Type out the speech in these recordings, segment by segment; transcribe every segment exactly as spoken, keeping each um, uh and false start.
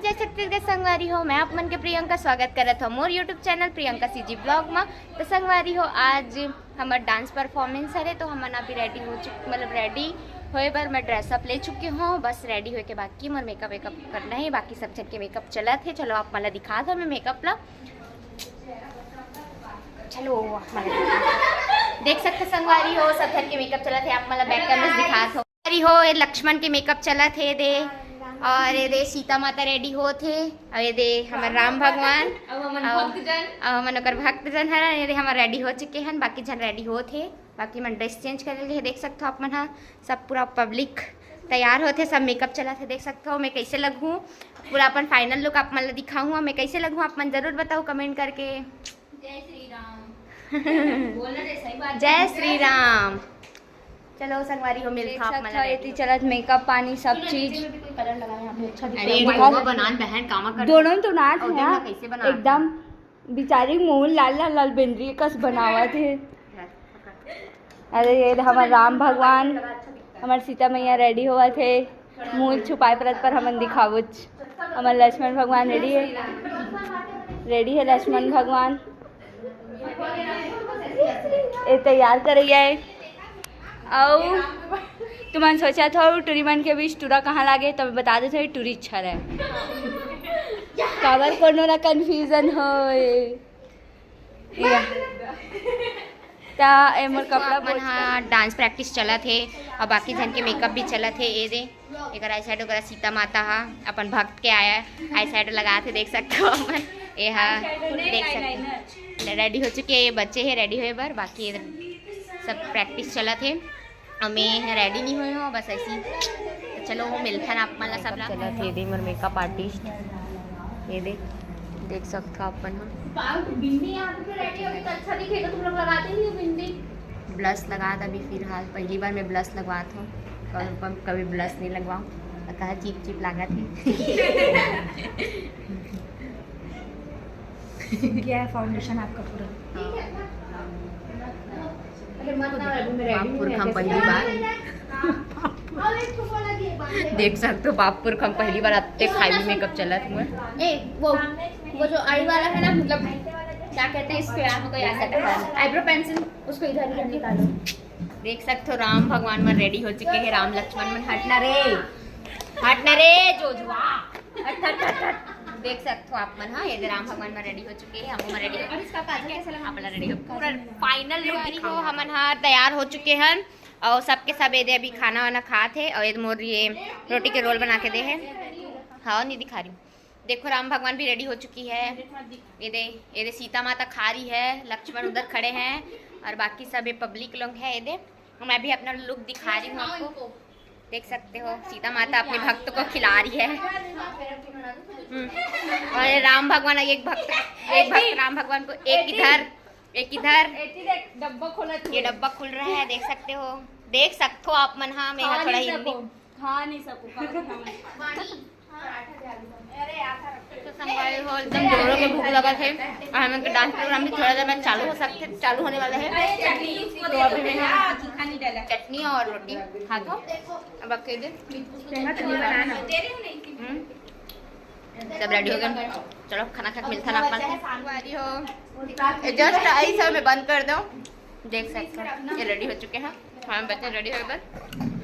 जय छत्तीसगढ़ संगवारी हो, मैं आप मन के प्रियंका स्वागत करत हूँ मोर YouTube channel Priyanka CG blog में। तो संगवारी हो, आज हमर डांस परफॉर्मेंस हरे, तो हमन अभी रेडी हो चुके, मतलब रेडी होए बर मैं ड्रेसअप ले चुके हूँ। बस रेडी होए के बाकी मोर मेकअप वेकअप करना है, बाकी सब झन के मेकअप चलत है। चलो आप मन ला दिखा दो मैं मेकअप ला। चलो आप मन ला देख सकते संगवारी हो, सब झन के मेकअप चलत है। आप मन ला बैक कैमरा दिखा दो। अरे हो, ये लक्ष्मण के मेकअप चलत हे दे, और ये दे सीता माता रेडी होत हे, और ये दे हमर राम भगवान, अब हमन और भक्तजन। अब हमन ओकर भक्तजन हरन। ये दे हमर रेडी हो चुके हन, बाकी झन रेडी होत हे, बाकी मन ड्रेस चेंज कर ले। देख सकथो आप मन ह, सब पूरा पब्लिक तैयार होत हे, सब मेकअप चलत हे। देख सकथो मैं कैसे लगहूँ, पूरा अपन फाइनल लुक आप मन ल दिखाहूँ। मैं कैसे लगहूँ आप मन जरूर बताओ कमेंट करके। जय श्री राम। बोलना रे, सही बात है। जय श्री राम। चलो संगवारी हो, मिलत देख हन आप सकत मन हव, ला एती रेडी चलत मेकअप पानी सब चीज। अच्छा अरे, दिखत ये हवय। डोंगा बनान बहन कामा कर। दोनों तो नाच और है देखना यार। कैसे बनात एकदम बिचारी मुंह लाल लाल लाल बेंदरी कस बनावत हे। अरे ये हमर राम भगवान, हमर सीता मैया रेडी होवत हे। मुंह छुपाए परत पर हमन दिखावुच। हमर लक्ष्मण भगवान रेडी हे, रेडी हे लक्ष्मण भगवान। ए तैयार करैया हे। अउ तुमन सोचत हो टूरी मन के बीच टूरा कहाँ लागे, तो मैं बता देथव, ये टूरी छर हे। काबर कोनो ला कन्फ्यूजन होए। या। ता ए मोर कपड़ा मन पोंछ हा डांस प्रैक्टिस चलत हे, और बाकी झन के मेकअप भी चलत हे। ए दे, एकर आई शैडो करा सीता माता हा अपन भक्त के आया आई शैडो लगात हे, देख सकते हो अपन। ए हा देख सकते हो, रेडी हो चुके हे, ये बच्चे हे रेडी होए बर, बाकी ये सब प्रैक्टिस चलत हे। अउ मैं रेडी नहीं होए हूँ, बस ऐसी। तो चलो वो मिलथन आप मन ला सब ला। चलत हे दे मोर मेकअप आर्टिस्ट, ये दे देख सकथो आप मन ह। बाल तो बिंदी यहाँ पे रेडी होगी तो अच्छा दिखेगा, तुम लोग लगाते नहीं हो बिंदी। ब्लश लगात अभी फिलहाल, पहली बार मैं ब्लश लगवात हूँ, कभी, कभी ब्लश नहीं लगवाऊँ, और कहा चीप चीप लागत है। क्या है फाउंडेशन आपका पूरा? बाप पुरखा पहली बार देख सकते हो, बाप पुरखा पहली बार अत्ते खाली मेकअप चलत हुए। ए, वो, वो जो आई वाला है ना, मतलब क्या कहते हैं इसको यार, मेरे को याद नहीं आ रहा। आईब्रो पेंसिल, उसको इधर ही निकालो। देख सकते हो राम भगवान मन रेडी हो चुके हैं, राम लक्ष्मण मन। हटना रे, हटना रे जोजुआ, हट हट हट हट। देख सकते हो आप मन, हाँ, ये राम भगवान मन रेडी हो चुके हैं, हम मन रेडी हो। और इसका काजल कैसा लगा? आप मन रेडी हो, पूरा फाइनल लुक दिखाओ। हमन हा तैयार हो चुके हैं और सबके सब ये दे अभी खाना वाना खात हे और ये मोर ये रोटी के रोल बना के दे हे। हाँ, नहीं दिखा रही हूँ। देखो राम भगवान भी रेडी हो चुकी है। ये दे, ये दे सीता माता खा रही है, लक्ष्मण उधर खड़े हैं और बाकी सब ये पब्लिक लोग हैं। ये दे, मैं भी अपना लुक दिखा रही हूँ आपको। देख सकते हो सीता माता अपने भक्त को खिला रही है। हम्म। और ये राम भगवान, एक भक्त, एक भक्त राम भगवान को एक इधर, एक इधर। एती देख, डब्बा खोला तू। ये डब्बा खुल रहा है, देख सकते हो, देख सकते हो आप मन। हाँ, मैं खा थोड़ा नहीं हिंदी सकूं, खा नहीं सकूं, खा नहीं सकूं। तो संगवारी हो, एकदम जोरों के भूख लगा थे और हमन के डांस प्रोग्राम भी थोड़ा देर बाद चालू हो सकते, चालू होने वाला है। तो अभी मैं हम चटनी और रोटी खात हो। अब अकेले हम्म। सब रेडी हो गए, चलो खाना खा के मिलता ना अपन। संगवारी हो, जस्ट आई सब मैं बंद कर दो, देख सकते हो ये रेडी हो चुके हैं। हाँ, बच्चे रेडी हो गए,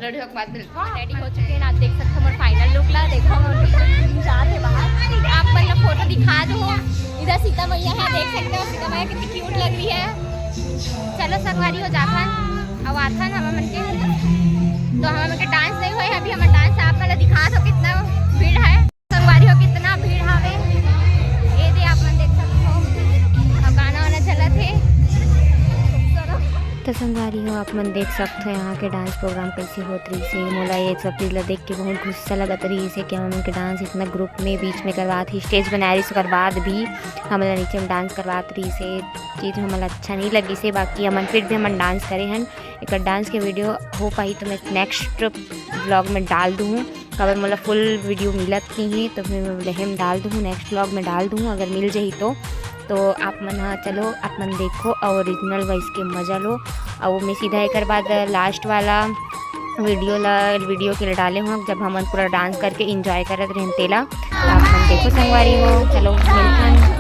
रेडी होके बाद मिलते हैं। रेडी हो चुके हैं, आप देख सकते हो मोर फाइनल लुक ला। देखो हम लोग जा रहे बाहर, आप मन ला फोटो दिखा दो। इधर सीता मैया है, देख सकते हो सीता मैया कितनी क्यूट लग रही है। चलो संगवारी हो जाथन, अब आथन हम मन के, तो हम मन के डांस नहीं हुए अभी, हम डांस आप मन ला दिखा दो कितना भीड़ है। संगवारी हो कितना भीड़ हावे, ये दे आप मन देख सकते हो, अब गाना वाना चलत है। तो संगवारी हो आप मन देख सकते हो यहाँ के डांस प्रोग्राम कैसे होत रहिस हे। मोला ये सब चीज ला देख के बहुत गुस्सा लगत रहिस हे कि हमन के डांस इतना ग्रुप में बीच में करवात हे, स्टेज बनाए रहिस, ओकर बाद भी हमन ला नीचे में डांस करवात रहिस हे। चीज हमन ला अच्छा नहीं लगिस हे, बाकी हमन फिर भी हमन डांस करे हन। एकर डांस के वीडियो हो पाही तो मैं नेक्स्ट व्लॉग में डाल दूँ, काबर मोला फुल वीडियो मिलत नहीं है, तो फिर मैं बोले हम डाल दूँ, नेक्स्ट व्लॉग में डाल दूँ अगर मिल जाही तो। तो आप मन हा चलो, आप मन देखो और ओरिजिनल वॉइस के मजा लो। और मैं सीधा एकर बाद लास्ट वाला वीडियो ला, वीडियो के लिए डाले हूँ जब हमन पूरा डांस करके एंजॉय करत रहेन तेला, तो आप मन तो संगवारी हो, चलो मिलथन।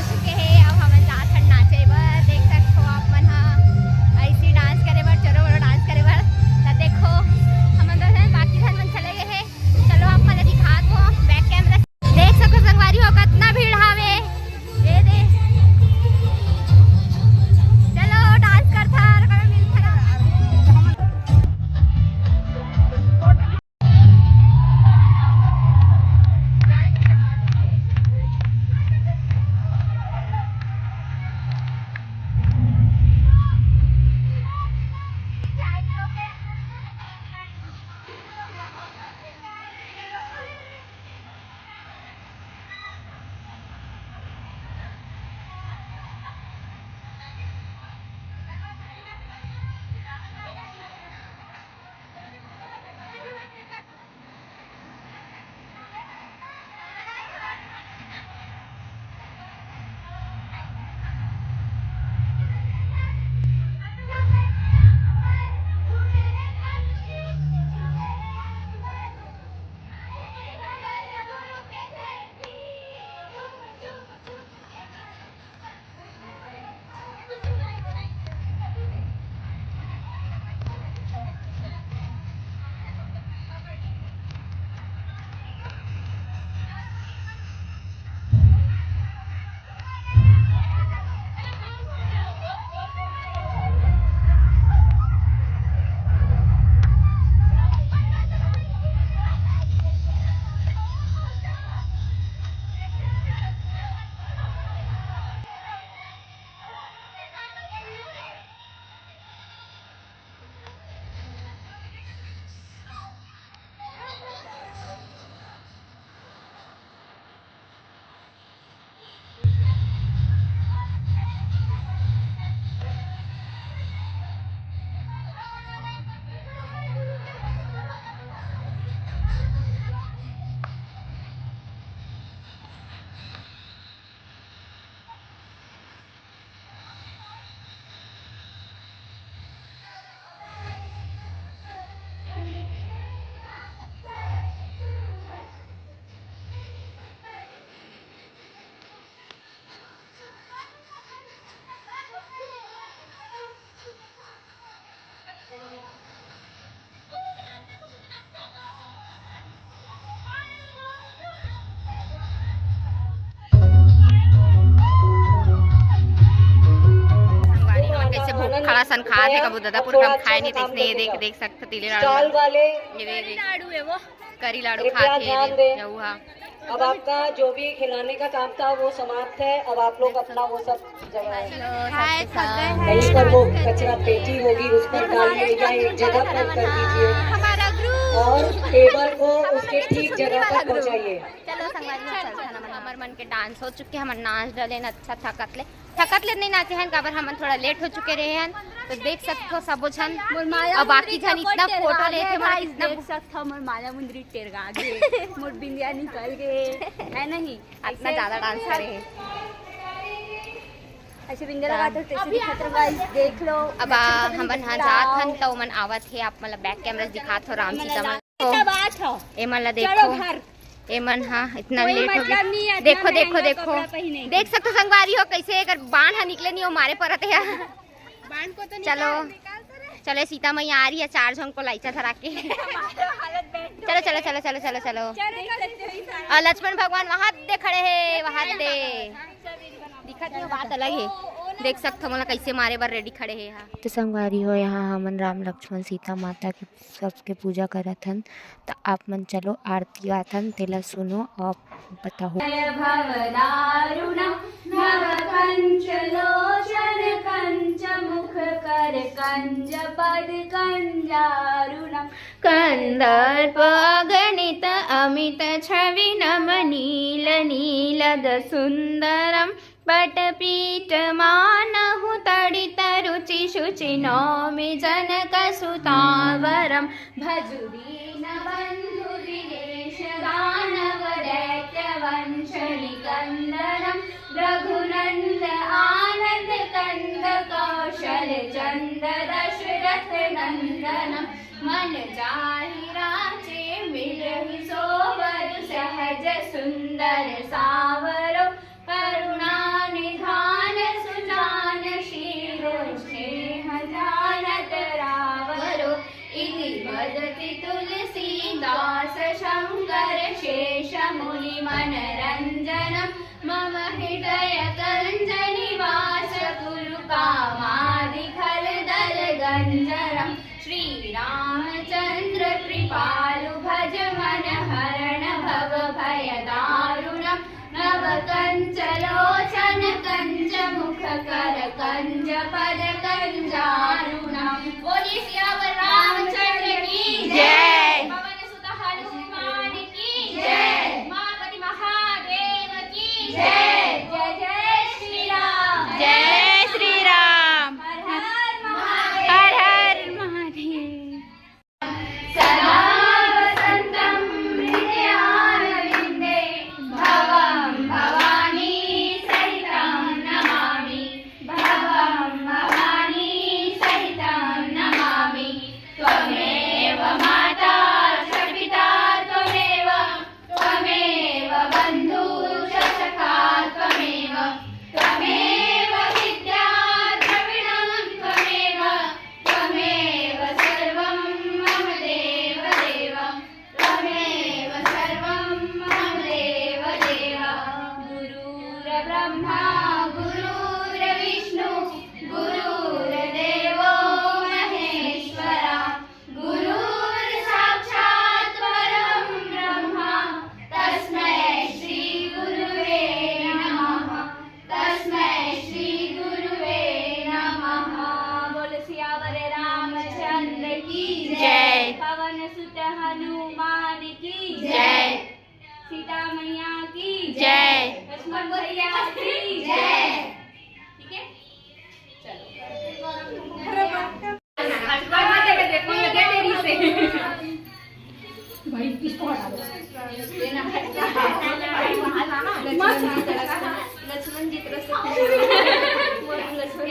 चुके हे, अब हमन जात हन नाचे बर। देख सकथो आप मन ह, ऐसी डांस करे बर, चोरो बोरो डांस करे बर। त देखो, हमन तो झन, बाकी झन मन चले गए हे। चलो, आप मन ला दिखात हो बैक कैमरा। देख सकथो संगवारी हो, कतना भीड़ हावे। ये दे, चलो डांस करथन, कभी मिलथन। संगवारी हो, कैसे भूख खड़ा सन खात हे, कभू ददापुर के हम खाए नहीं, तइसने ये देख, देख सकत तीली लाडू। ये दे, दे। लाडू है वो। करी लाडू कृपया खात हे ध्यान दें। जऊहा। अब आपका जो भी खिलाने का काम था, वो समाप्त है। अब आप लोग अपना वो सब जगह है। हाय, थक गए हैं। कहीं पर वो कचरा पेटी होगी, उस पर डालिए या एक जगह पर कर दीजिए। हमारा ग्रुप। और टेबल को उसके ठीक जगह पर पहुंचाइए। चलो संगवारी हो, चलथन हमन। हमर मन के डांस हो चुके, हमन नाच डलेन अच्छा थकत ले। थकत ले नहीं नाचे हन, काबर हमन थोड़ा लेट हो चुके रहे हन। तो देख सकथो सबो झन, मोर माया अब बाकी मुंदरी झन इतना फोटो लेथे, मोर भाई, इतना देख सकथो, मोर माया मुंदरी टेरगा गे, मोर बिंदिया निकल गे, है नहीं? इतना ज्यादा डांस करे हे। ऐसे बिंदिया लगाते हो, तैसे दिखत रहो, गाइस, देख लो। अब हमन हा जात हन, तो ओमन आवत हे, आप मन ला बैक कैमरा दिखात हो, राम सीता मन। ए मन ला देखो, ए मन हा इतना लेट हो गया। देखो, देखो, देखो, देख सकथो संगवारी हो, कैसे अगर बांध हा निकले नहीं हो, मारे परत हे। बांध को तो चलो। चलो, सीता मैया आ रही है, चार झन को लाइचा धरा के। चलो, चलो, चलो, चलो, चलो, चलो। और लक्ष्मण भगवान वहां दे खड़े हैं, वहां दे। दिखत नहीं, बात अलग है। देख सकत हो, मोला कैसे मारे बर रेडी खड़े हैं यहाँ। तो संगवारी हो, यहाँ हमन राम लक्ष्मण सीता माता के सबके पूजा करत हन। त आप मन चलो, आरती गाथन, तेला सुनो और बताओ। भवदारुणं नवकञ्चलोचनकञ्चमुखकरकञ्चपदकञ्जारुणम्। कन्दर्प अगणित अमित छवि नम नील नीलद सुन्दरम्। पटपीठ मानहु तड़ित रुचि शुचि नौमि जनक सुतावरम्। भजु दीनबन्धु दिनेश दानव दैत्य वंशनि कन्दनम्। रघुनन्द आनन्द कन्द कौशल चन्द दशरथ नन्दनम्। मन जाहि राचे मिलहि सोवरु सहज सुन्दर सावरो। करुणा निधान सुजान शीलो स्नेह जानत रावरो। इति वदति तुलसीदास शंकर शेष मुनि मनरंजनम्। मम हृदय कञ्ज निवास कुरु कामादि खल दल गञ्जनम्। श्री रामचन्द्र कृपालु भज मन हरण भव भय दारुणम्। नव कंच लोचन कंच मुख कर कंज पद कंजारुणम्। बोलिए सियावर रामचंद्र की जय। पवन सुत हनुमान की जय। उमापति महादेव की जय। जय जय श्री राम। जय श्री राम। हर हर महादेव। हर हर महादेव। सदा वसन्तं हृदयारविन्दे भवं भवानी सहितं नमामि। भवं भवानी सहितं नमामि। त्वमेव माता च पिता त्वमेव, त्वमेव बन्धु च सखा त्वमेव, त्वमेव विद्या द्रविणं त्वमेव, त्वमेव सर्वं मम देव देव, त्वमेव सर्वं मम देव देव। गुरुर्ब्रह्मा गुरुर्विष्णु गुरुर्देवो महेश्वरा। गुरुर्साक्षात् परं ब्रह्मा तस्मै श्री गुरुवे नमः। तस्मै श्री गुरुवे नमः। बोल सियावर रामचंद्र की जय। पवन सुत हनुमान की जय। सीता मैया की जय। लक्ष्मण भैया की जय। ठीक है, चलो। आशीर्वाद मत देवे, देखो, ये दे तेरी से। भाई, इसको हटा दो। लक्ष्मण जी तरफ से।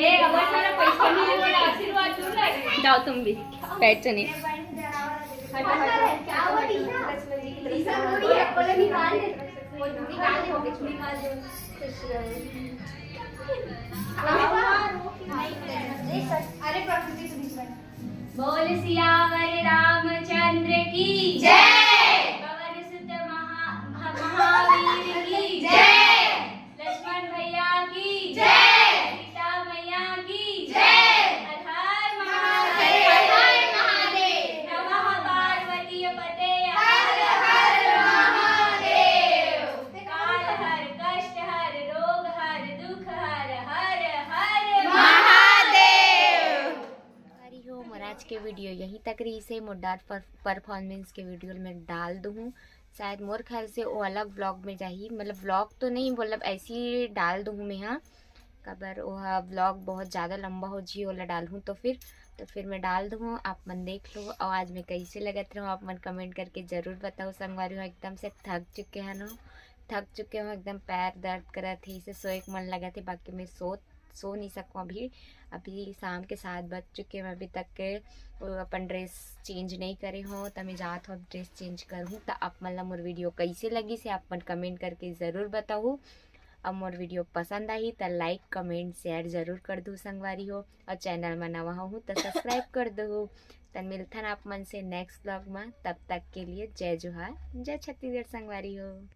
ए, अब सारा पैसा नहीं है, आशीर्वाद दो ना। जाओ तुम भी, बैठ चने। हटो, हटो। क्या हुआ, टीना? लक्ष्मण जी की तरफ से। बोलो, निकाल दे। निकाल दे, निकाल दे। अरे, प्रकृति से दूसरा। बोल सियावर रामचंद्र की जय। पवन सुत महा-, महावीर की जय। लक्ष्मण भैया की जय। सीता मैया की जय। हर हर महादेव। हर हर महादेव। नमः पार्वती पते हर हर महादेव। काल हर कष्ट हर रोग हर दुख हर हर हर महादेव। संगवारी हो, मोर आज के वीडियो यहीं तक रहिसे। मोर डांस पर-, परफॉर्मेंस के वीडियो मैं डाल दूहूँ, शायद मोर ख्याल से वो अलग व्लॉग में जाही, मतलब व्लॉग तो नहीं, मतलब ऐसे ही डाल दूहूँ मैं, हाँ, काबर ओहा व्लॉग बहुत ज़्यादा लंबा हो जी, ओला डालहूँ तो फिर, तो फिर मैं डाल दूहूँ, आप मन देख लो। और आज मैं कैसे लगत रहूँ, आप मन कमेंट करके ज़रूर बताओ। संगवारी हो, एकदम से थक चुके हैं ना, थक चुके हूँ, एकदम पैर दर्द करत हे, इसे सोए के मन लगत हे, बाकी मैं सो, सो नहीं सकूँ अभी। अभी शाम के सात बज चुके हैं, मैं अभी तक के, अ, अपन ड्रेस चेंज नहीं करे हूँ, तो मैं जात हूँ अब ड्रेस चेंज करूँ, तो आप मन ला मोर वीडियो कैसे लगिस हे, आप मन कमेंट करके ज़रूर बताओ। अब मोर video पसंद आही त like, comment, share जरूर कर दू संगवारी हो, और channel में नवा हो त subscribe कर दू। त मिलथन आप मन से next vlog में, तब तक के लिए जय जोहार, जय छत्तीसगढ़ संगवारी हो।